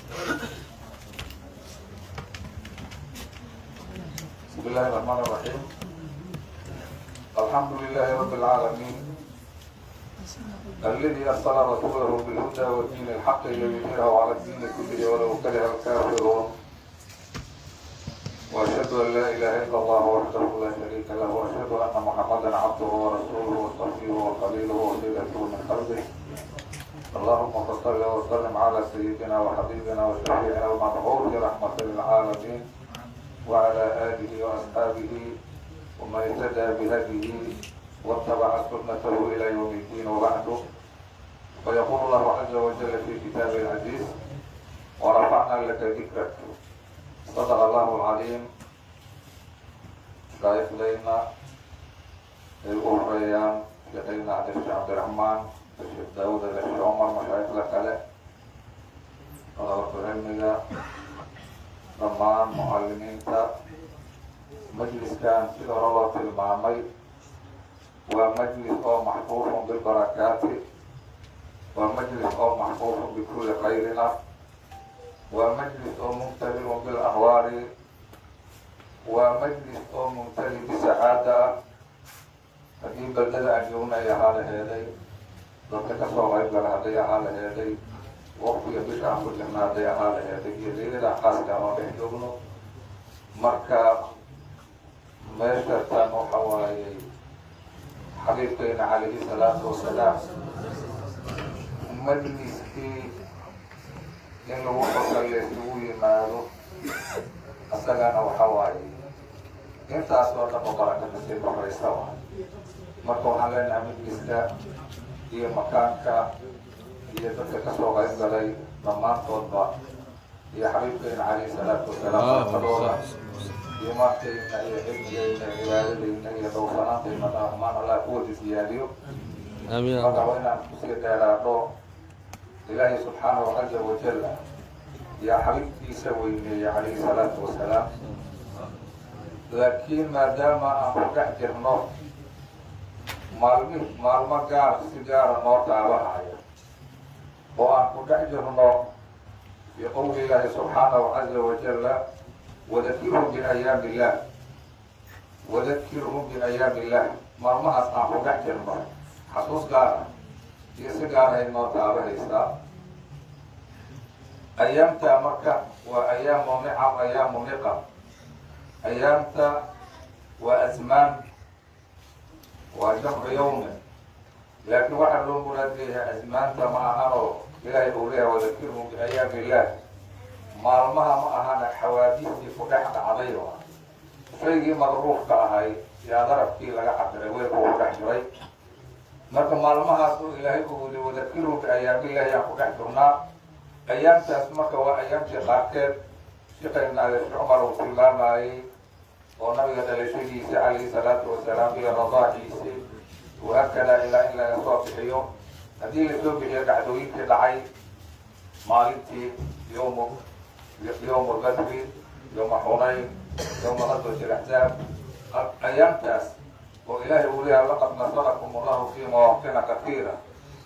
بسم الله الرحمن الرحيم. الحمد لله رب العالمين الذي أرسل رسوله بالهدى ودين الحق ليظهره على الدين كله ولو كره الكافرون. وأشهد أن لا إله إلا الله وحده لا شريك له، وأشهد أن محمدا عبده ورسوله وصفيه وخليله وخيرته من خلقه. اللهم صل وسلم على سيدنا وحبيبنا وشفيعنا المبعوث رحمة للعالمين وعلى آله وأصحابه ومن اهتدى بهديه واتبع سنته إلى يوم الدين. وبعد، ويقول الله عز وجل في كتابه العزيز: ورفعنا لك ذكرك. صدق الله العظيم. Mashaaikhdayna ay u horeeyaan sheekhayna Cabdisheekh Cabdiraxmaan, Sheekh Daawud, Sheekh Cumar, mashaayikhda kale, talabatu cilmiga, dhammaan mucalimiinta majliskan, sida hore loo tilmaamay, waa majlis oo maxfuufun bilbarakaati, waa majlis oo maxfuufun bikulli khayrina, waa majlis oo mumtali'un bilanwaari, waa majlis oo mumtali bisacaada ah. Haddii beldada aan joogna ay ahaa laheeday, dadka kasoo qayb gala hadday ahaa laheeday, waqtiga bisha aan ku jirna hadday ahaa laheeday, iyo leylada khaaska aan dhex joogno. Marka meesha tan waxa waayey xabiibkayna calayhi salaatu wasalaam majliskii in lagu xusa laysugu yimaado, isagana waxa waaye intaas oo dhan oo baraka kasii koraysa waay. Marka waxaan leenahay majliska iyo makaanka iyo dadka kasoo qayb galay dhammaantoodba iyo xabiibkayna calayhi salaatu wasalaam barakadooda, iimaankayna iyo cilmigayna, cibaadadayna iyo dhowrsanaantayna dhammaan Allah kuwada siyaadiyo. Amiin. Marka waa inaan kusii dheeraadho. Ilaahay subxaanahu caza wajal yaa xabiibkiisa weyneeyey calayhi salaatu wasalaam, laakiin maadaama aan ku dhex jirno maalmi maalmo gaar si gaara noo taabanaya oo aan ku dhex jirno fii qowli illaahi subxaanahu caza wajala: wadakirhum biayaami illah, wadakirhum biayaami illah. Maalmahaas aan ku dhex jirno xasuus gaara iyo si gaarahay noo taabanaysaa ayaamta. Marka waa ayaamu nicam, ayaamu niqam. Ayaamta waa asmaan, waa jamcu yawmin, laakiin waxaa loo muraad leeyahay asmaanta ma ahanoo Ilaahay uu leeyahay wadakirhum biayaami illah. Maalmaha ma ahana, xawaadistii ku dhex dhacday oo shaygii madruufka ahay yaa darafkii laga cabiray, weelku ku dhex jiray. Marka maalmahaas oo Ilaahay uu yiri wadakirhum biayaamillahi yaan ku dhex jirnaa. Ayaamtaas marka waa ayaamtii qaarkeed shiqayna Sheekh Cumar uu tilmaamayey oo nabiga dhalashadiisa calayhi salaatu wasalaam iyo radaaciisi wahaakada ilaa in laga soo bixiyo. Haddii lasoo bixiyo dhacdooyinkii dhacay maalintii yowm lbadri, yowma Xunayn, yowma qaswat alaxzaab, ayaamtaas oo Ilaahay uu leeyahay: laqad nasarakum Allahu fi mawaaqina katiira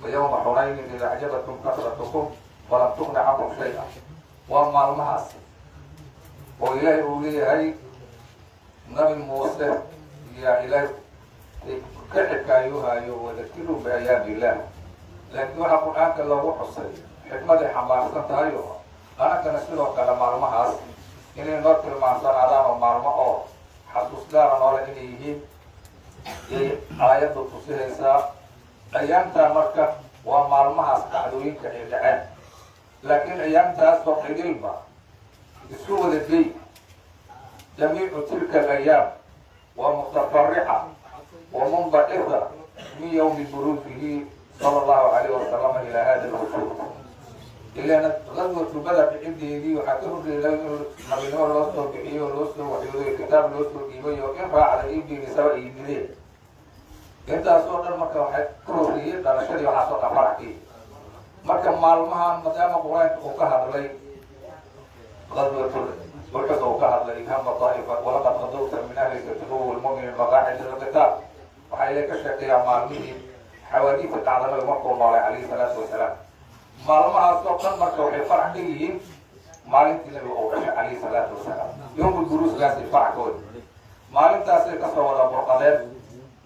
wa yowma Xunaynin id acjabatkum kasratukum walam tugni cankum shay-a. Waa maalmahaas oo Ilaahay uu leeyahay Nabi Muuse yaa Ilaahay ka xikaayuhayo wadakiruu biayaami illah. Laakiin waxaa Qur-aanka loogu xusay xikmaday xambaarsan tahay oo anagana sidoo kale maalmahaas inay noo tilmaamsanaadaan oo maalmo oo xasuus gaara noole inay yihiin yay aayaddu tusihaysaa. Ayaamtaa marka waa maalmahaas dhacdooyinka ay dhaceen, laakiin ayaamtaasoo xidilba isu wada gey, jamiicu tilka alayaam waa mutafarica wa munbacitha min yowmi buruusihi sala Allahu alayh wasalama ilaa hada alwujuud. Ilaana qaswatu Badar dhiciddeedii waxaa ka horreeyay in nabinimo loo soo bixiyo, loo soo waxyooday, kitaab loo soo dhiibay oo in raacda io beenisaba ay yimideen. Intaasoo dhan marka waxay ka horreeyey dhalashadii, waxaasoo dhan faraxkii. Marka maalmahan maadaama Qur-aanka uu ka hadlay qaswatu Uxud, uu ka hadlay hama daa'ifa, walaqad qadawta min ahlika tubawi lmuminin maqaacida lqitaal, waxaa ilay ka sheekeeyaa maalmihii xawaadiisa dhacda nabiga markuu noolay calayhi salaatu wasalaam. Maalmahaasoo dhan marka waxay farax ka yihiin Maalintii Nabiga uu dhashay calayhi salaatu wasalaam, yowmulburuuskaasay farac ka wada, maalintaasay kasoo wada burqadeen,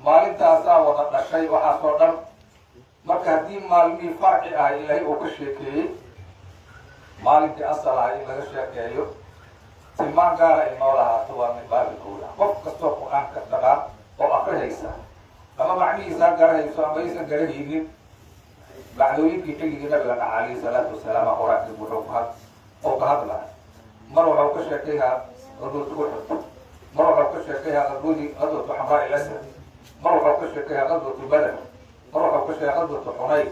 maalintaasaa wada dhashay waxaasoo dhan. Marka haddii maalmihii farci ahay Ilaahay uu ka sheekeeyey, maalinkii asal ahay in laga sheekeeyo, tilmaan gaara ay noo lahaato, waa min baabi owlaa. Qof kastoo Qur-aanka taqaan oo akrihaysa, ama macnihiisa ha garahayso ama aysan garahaynin, dhacdooyinkii xilligii Nabiga dhaca calayhi salaatu wasalaam, Qur-aankii wuxuu ka oo ka hadlaya. Mar waxau ka sheekayhaa qadwatu Uxud, mar waxau ka sheekayhaa qadwadii qadwatu Xamraa il Asad, mar waxau ka sheekayhaa qadwatu Badr, mar waxau ka sheekay qadwatu Xunayn,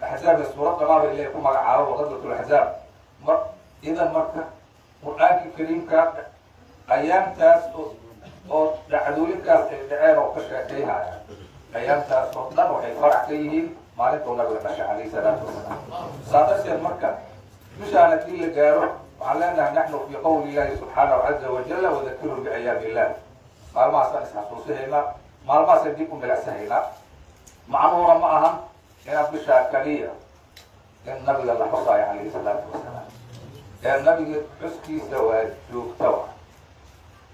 Axzaab, suurad dhamaaba Ilahay ku magacaabo qadwatu Laxzaab. Mar idan marka Qur-aankii kariimka ayaamtaas oo dhacdooyinkaas ay dhaceen oo ka sheekayhaya, ayaamtaas oo dhan waxay farac ka yihiin maalintuu Nabiga dhashay calayhi salaatu wasalaam. Saa darteed marka bishaan haddii la gaaro, waxaan leenahay naxnu fii qowli illahi subxaanahu caza wajalla wadakirhum biayaami illah. Maalmahaasaan isxasuusihaynaa, maalmahaasaan dib u milacsahaynaa. Macnuhuna ma ahan inaan bishaa kaliya in Nabiga la xusaayo calayhi salaatu wasalaam, ee Nabiga xuskiisa waa joogtawa.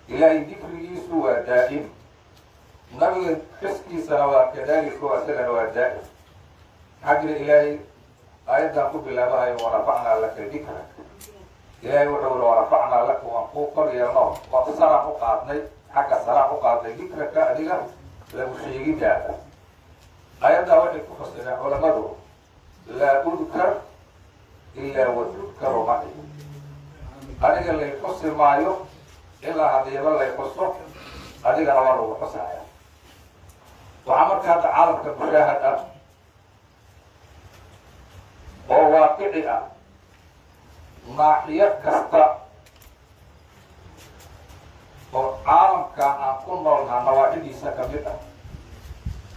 Ilaahay dikrigiisu waa daa'im, Nabiga xuskiisana waa kadalika, o isagana waa daa'im. Maxaa jira? Ilaahay aayaddan ku bilaabahayo warafacnaa laka dikrak. Ilaahay wuxuu yihi: warafacnaa laka, waan kuu kor yeelno, waa saraan u qaadnay, xagga saraan u qaadnay, dikraka, adiga lagu sheegidaada. Aayaddaa waxay ku fasireen culamadu: laa udkar ilaa wa tudkaru maci. Aniga lay xusi maayo ilaa hadiiba lay xuso, adigana waa lagu xusaya. Waxaa marka hadda caalamka mushaahad ah oo waaqici ah, naaxiyo kasta oo caalamkan aan ku noolnaha nawaaxidiisa ka mid ah,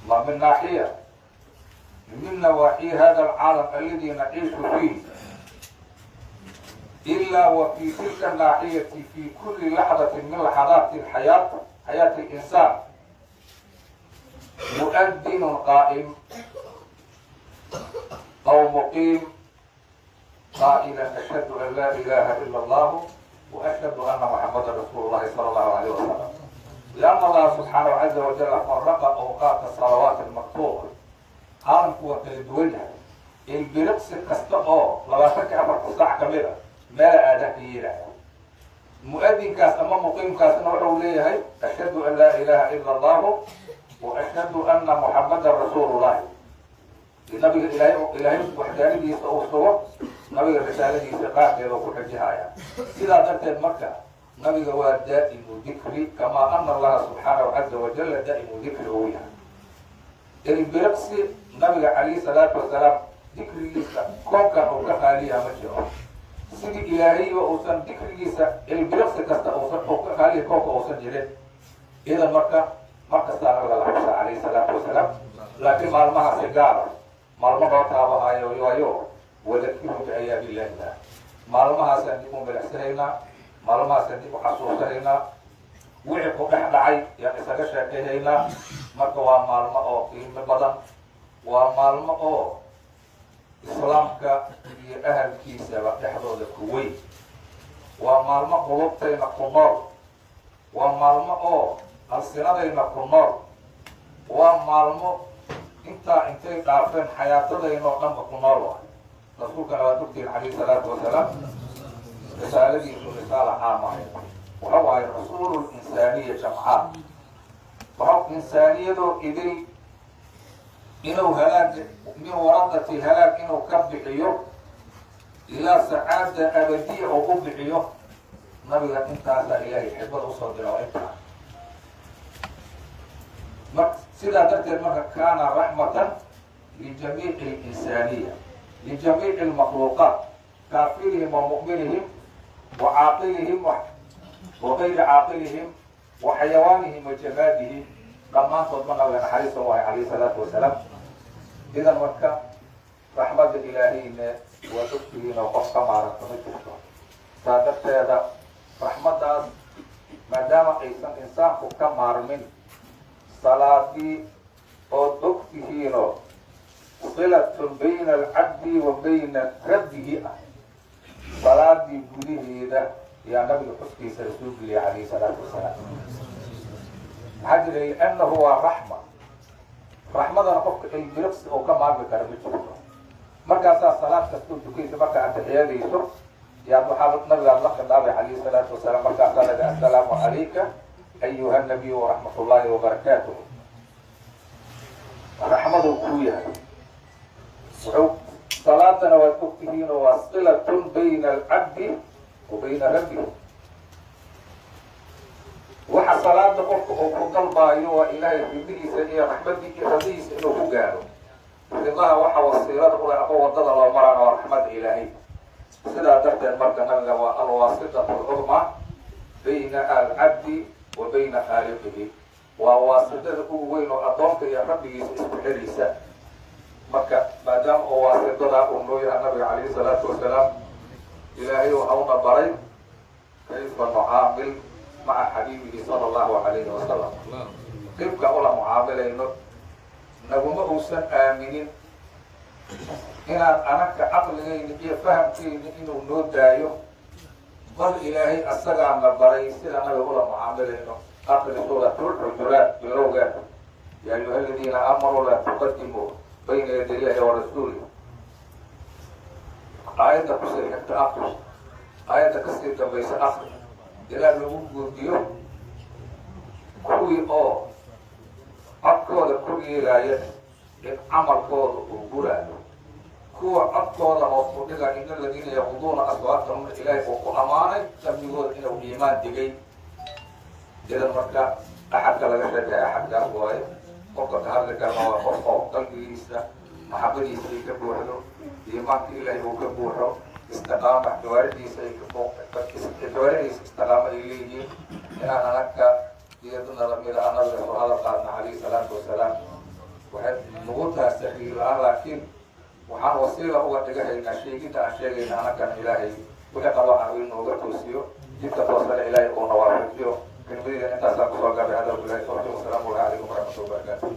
ma min naaxiya min nawaaxi hada alcaalam aladi naciishu fiih ila wa fi tilka naaxiyati fi kuli laxdatin min laxadaati xayaat xayaati linsaan mu'adinun qaa'im aw muqiim qaa'ila ashhadu an laa ilaha ila allah wa ashhadu ana Muxamada rasuulu llahi sala allahu alayh wasalam, lianna Allaha subxaanahu caza wajala faraqa awqaata salawaat almaktuuba. Caalamku waa kala duwan yahay. Ilbiriqsi kasta oo 24-ka saac ka mid a meela aadanka yeelaya, mu'adinkaas ama muqiimkaasna wuxuu leeyahay ashhadu an laa ilaha ila allahu wa ashhadu ana Muxamadan rasuulu llahi. Nabiga Ilaahay waxdaanadiisa uu sugo, Nabiga risaaladiisa qaarkeeda ku xijihaya. Sidaa darteed marka Nabiga waa daa'imu dikri, kamaa ana Allaha subxaanahu caza wajala daa'imu dikri uu yahay. Ilbiriqsi Nabiga calayhi salaatu wasalaam dikrigiisa koonkan uu ka qaaliyaha ma jiro, sidii Ilaahayba uusan dikrigiisa ilbiriqsi kasta uusan uu ka qaaliya koonka uusan jirin. Idan marka mar kastaa Nabiga la xusaa calayhi salaatu wasalaam, laakiin maalmahaasi gaara, maalmo noo taabahayo waayo. Wadakirhum biayaami illahi, maalmahaasaan dib u milicsanaynaa, maalmahaasaan dib u xasuusanaynaa, wixii ku dhex dhacay yaan isaga sheekayhaynaa. Marka waa maalmo oo qiimo badan, waa maalmo oo islaamka iyo ahalkiisaba dhexdooda ku weyn, waa maalmo qulubtayna ku nool, waa maalmo oo alsinadayna ku nool, waa maalmo intaa intay dhaafeen xayaatadayna oo dhanba ku nool. Waay rasuulkana waad ogtihiin calayhi salaatu wasalaam, risaaladiisu risaala caamahay. Wuxuu ahay rasuulu linsaaniya jamcaa. Wuxuu insaaniyadoo idil inuu halaag min waradati halaag inuu ka bixiyo ilaa sacaada abadiya oo u bixiyo. Nabiga intaasaa Ilaahay xibada usoo dira, waa intaa. Mar sidaa darteed marka kaana raxmatan lijamiici alinsaaniya, lijamiici almakhluuqaat, kaafirihim wa mu'minihim wa caaqilihim wa gayri caaqilihim wa xayawaanihim wa jamaadihim, dhammaantood ma Nabiga naxariista u ahay calayhi salaatu wasalaam. Idan marka raxmadda Ilaahayna waad ogtihiin oo qof ka maaranta ma jirto. Saa darteeda raxmaddaas maadaama aysan insaanku ka maarmin, salaadii ood og tihiinoo silatun bayna alcabdi wa bayna rabbihi ah, salaadii. Salaadii gudaheeda yaa nabiga xuskiisa la soo geliyay calayhi salaatu wasalaam. Maxaa jiray? Liannahu waa raxma, raxmadana qofka ilbiriqsi oo ka maarmi kara ma jirto. Markaasaa salaad kastoo tukaysa, marka atixiyadayso, yaad waxaa nabigaad la khidaabay calayhi salaatu wasalaam. Markaasaa laga "Assalaamu calayka ayuha nabiyu waraxmat ullaahi wabarakaatuh." Raxmaduu kuu yahay. Wuxuu salaadana waad ogtihiinoo waa silatun bayna alcabdi wa bayna rabbihi. Waxa salaada qofka uu ku dalbaayo waa Ilaahay ridihiisa iyo raxmadii iyo radihiisa inuu ku gaaro. Ridaha waxa wasiilada ule ama wadada loo maraan waa raxmadda Ilaahay. Sidaa darteed marka nabiga waa alwaasitatu alcudma bayna alcabdi wa bayna khaaliqihi, waa waasitada ugu weyn oo addoonka iyo rabbigiisa isku xiriisa. Marka maadaama oo waasitadaa uu noo yahay nabiga calayhi salaatu wasalaam, Ilaahay waxauna baray kayfa nucaamil maca xabiibihi sala allahu calayhi wasalam, qibka ula mucaamilayno. Naguma uusan aaminin inaan anaka caqligayna iyo fahamkayna inuu noo daayo, bal Ilaahay asagaana baray sida nabiga ula mucaamilayno. Aqri Suuratulxujuraat bilowgeeda: "Ya ayuha aladiina aamanuu laa tuqadimuu bayna yaday illahi wa rasuulih." Aayadda kusii xigta aqri, aayadda kasii dambaysa aqri, ilaa lagu guudiyo kuwii oo codkooda kor yeelaya in camalkooda uu guraayo, kuwa codkooda hoos u dhiga, "In aladiina yaquduuna aswaatahum", Ilaahay uu ku ammaanay qalbigooda inuu iimaan digay. Idan marka axadka laga sheekay axadkaas waaye. Qofka ka hadli karna waa qof oo qalbigiisa maxabadiisa ay ka buuxdo, iimaanka Ilaahay uu ka buuxo, istiqaama jawaaridiisa ay jawaaridiisa istiqaamo ay leeyihiin. Inaan anaka iyo dadna lamida a nabiga soo hadal qaadna calayhi salaatu wasalaam waxay nagu tahay saxiir la-aan, laakiin waxaan wasiila uga dhigahaynaa sheegidda aan sheegayna anakana Ilaahay wixii qaloocan uu inooga toosiyo, jidka toosana Ilaahay uuna waafajiyo. Kelmadida intaasaan kusoo gabay. Hadal bilahi tawfiiq. Wasalaamu calaykum waraxmatullahi wabarakaatu.